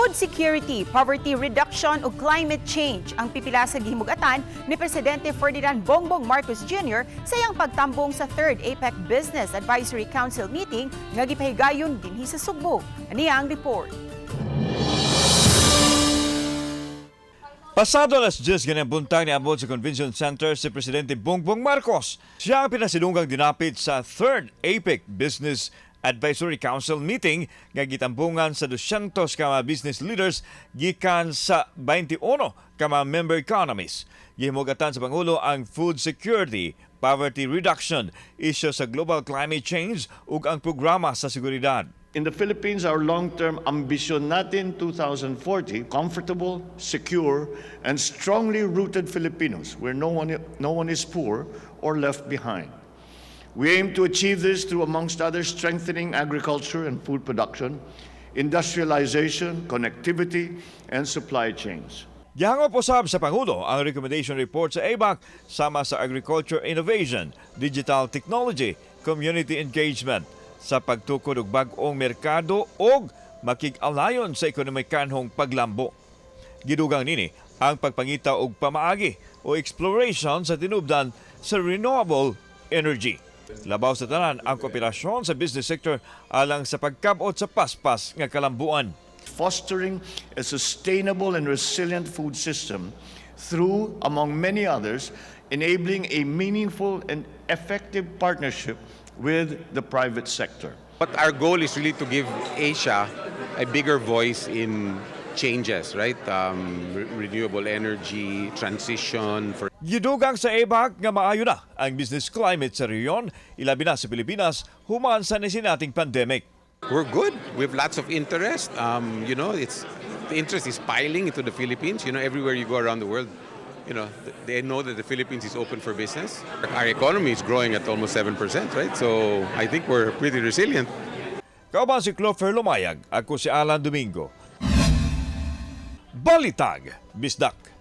Food security, poverty reduction ug climate change ang pipila sa gihimugatan ni Presidente Ferdinand Bongbong Marcos Jr. sa iyang pagtambong sa 3rd APEC Business Advisory Council meeting nga gipahigayon dinhi sa Sugbo. Ania ang report. Pasado alas 10 ganang buntag, niabot sa Convention Center si Presidente Bongbong Marcos. Siya ang pinasilunggang dinapit sa 3rd APEC Business Advisory Council meeting nga gitambungan sa 200 ka mga business leaders gikan sa 21 ka mga member economies. Gihimugatan sa Pangulo ang food security, poverty reduction, isyu sa global climate change ug ang programa sa seguridad. In the Philippines, our long-term ambition natin 2040, comfortable, secure, and strongly rooted Filipinos where no one is poor or left behind. We aim to achieve this through, amongst others, strengthening agriculture and food production, industrialization, connectivity, and supply chains. Gihangop usab sa Pangulo ang recommendation report sa ABAC sama sa agriculture innovation, digital technology, community engagement sa pagtukod og bag-ong merkado ug makig-alayon sa ekonomikanhong paglambo. Gidugang nini ang pagpangita og pamaagi o exploration sa tinubdan sa renewable energy. Labaw sa tanan ang kooperasyon sa business sector alang sa pagkabot sa paspas nga kalambuan. Fostering a sustainable and resilient food system through, among many others, enabling a meaningful and effective partnership with the private sector. But our goal is really to give Asia a bigger voice in changes, right? Renewable energy, transition for Gidugang sa ABAC nga maayo na ang business climate sa rehiyon, ilabi na sa Pilipinas, human sa nisinating pandemic. We're good. We have lots of interest. It's the interest is piling into the Philippines. Everywhere you go around the world, they know that the Philippines is open for business. Our economy is growing at almost 7%, right? So I think we're pretty resilient. Kauban si Clover Lumayag, ako si Alan Domingo. Balitag, Bisdak.